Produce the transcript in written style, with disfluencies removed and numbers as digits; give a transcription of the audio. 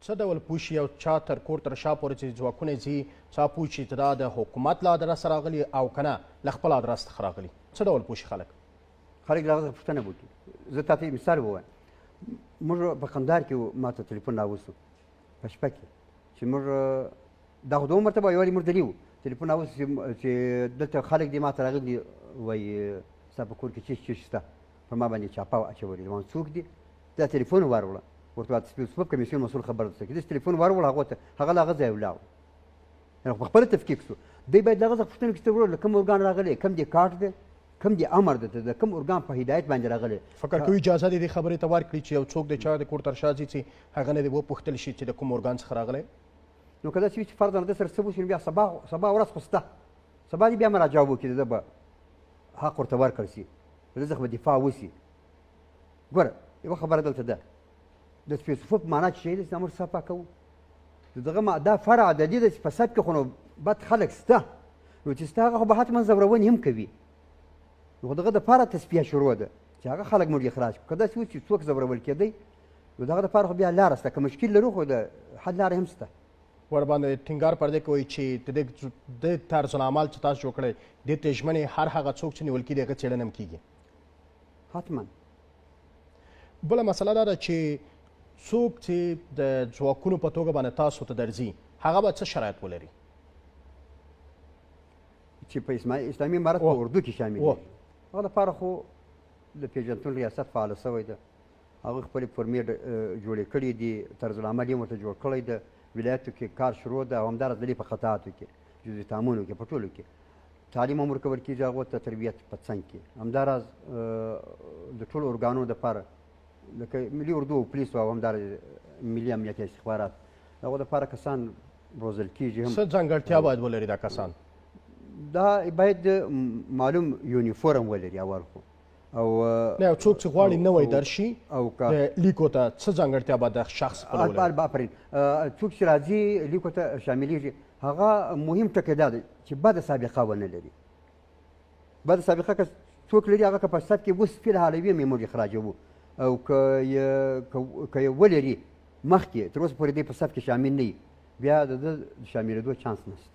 څه ډول پوه شي او چا تر کور تر شا پورې چې ځواکونه ځي، څا پوه شي چې دا د حکومت له ادرسه راغلي او که نه له خپل ادرس څخه راغلي؟ څه ډول پوه شي خلک؟ خلک له هغه څخه پوښتنه وکړي. زه تا ته مثال ووایم، موږ په قندهار کې وو، ما ته تلیفون راوستو په شپه کې چې موږ دا خو دوه مرتبه یوه موږ دلي وو، تلیفون راوستو چې دلته خلک دي ما ته راغلي دي، وایي ستا په کور کې څه شي شته، پر ما باندې چاپه اچولې ده. وایم څوک دي؟ دا تلیفون وروړه ورته د سپي سپک کمیسیون مسؤل خبر درته کړي، داسې تلیفون وروړه هغو ته، هغه له هغه ځایه ولاړ، یعنې په خپله تفکیک شو. دی باید له هغه څخه پوښتنه وکړي چې ته وروره له کوم ارګان راغلی، کوم دې کارت دی، کوم دې امر دی، ته د کوم ارګان په هدایت باندې راغلی. فکر کوي اجازه دې دې خبرې ته ورکړي چې یو څوک د چا د کور تر شا ځي چې هغه نه دې وپوښتل شي چې د کوم ارګان څخه راغلی؟ نو که داسې وي چې فرضاً ده سره څه وشي، نو بیا سبا ورځ خو شته، سبا دې بیا مراجعه وکړي، د ده به حق ورته ورکړل شي، د ده څخه به دفاع وشي. ګوره یوه خبره دلته ده، د سپېڅفو په معنا چې شی دی چې موږ صفا کوو، د دغه ما دا فرع د دې ده چې په سب کې خو نو بد خلک شته، نو چې شته هغه خو به حتما ځورونې هم کوي، نو خو دغه دپاره تصفیه شروع ده چې هغه خلک موږ اخراج کړو. که داسې وي چې څوک ځورول کېدی، نو دغه دپاره خو بیا لاره شته، که مشکل لرو خو د حل لاره هم شته. ورباندې ټینګار پر دې کوي چې د دې طرزالعمل چې تاسو جوړ کړی، دې ته ژمنې هر هغه څوک چې نیول کېږي هغه څېړنه هم کېږي. حتما. بله مسله دا ده چې څوک چې د ځواکونو په توګه باندې تاسو ته درځي هغه به څه شرایط ولري؟ چې په اسلامي امارت په اردو کې شامل دي، هغه لپاره خو د پیژنتون ریاست فعال شوی ده، هغه خپلې فورمې جوړې کړې دي، طرزالعمل یې ورته جوړ کړی ده، ولایتو کې کار شروع ده، او همداراز د په قطعاتو کې، جزوي تامونو کې، په ټولو کې تعلیم هم ورکول کېږي هغو ته، تربیت په څنګ کې. همداراز د ټولو ارګانونو دپاره لکه ملي اردو او پولیسو او همداراز ملي امنیت استخبارات، هغو دپاره کسان روزل کېږي هم. څه ځانګړتیا باید ولري دا کسان؟ دا باید معلوم یونیفورم ولري اول خو، او نه یو څوک چې غواړي نوی درشي او لیکو ته څه ځانګړتیا باید د شخص خپله ولري؟ آفرین، څوک چې راځي لیکو ته شاملېږي، هغه مهم ټکی دا دی چې بده سابقه ونه لري. بده سابقه که څوک لري، هغه که په سب کې اوس فی الحال وي، موږ اخراجوو، او که یې ولري مخکې تر اوسه پورې دی په سب کې شامل نه وي، بیا د ده د شاملېدو چانس نشته.